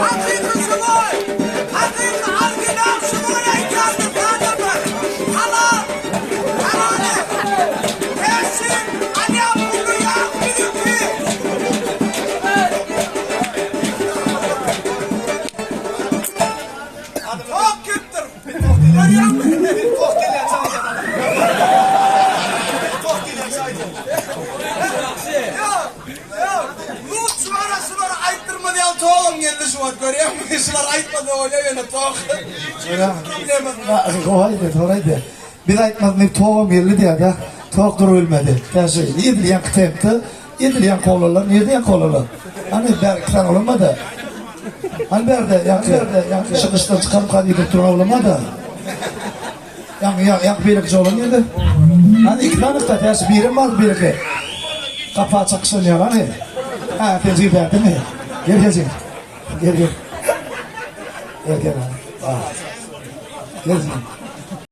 Hakyky şuboý! Hakyky original şuboý aýdýandyr adamlar! Halal! Halal et! Täşli alýan puluny ýag biziňki! Tok gitdir! Görýäňmi? Tok gelýän çaý Tok gelýän çaý Ýok, ýok. Lut şulara şulara aýtdyrmaz ýaly togam geldi şu wagt görýäňmi? Şular aýtmasa bolýar ýöne tok. Gowaýdy, soraýdy. Biz aýtmaz diýip togam geldi diýýär-de. Tok durubilmedi. Täşi, edil ýaňky tempde, edil ýaňky oglanlar, nirde ýaňky oglanlar? Hany bäri iki sany oglan bar-da. Hany bärde ýaňky, çykyşdan çykaryp gazy getirip duran oglan bar-da. Ýaňky, ýaňky, ýaňky beýleki oglan nirde? Hany iki sany da, täşi birem bardy beýleki. Gapa çakyşan ýaly, hany. Hä, sen jigit bärdemi? Gel, gel jigit. Gel, gel. Gel, gel. Gel.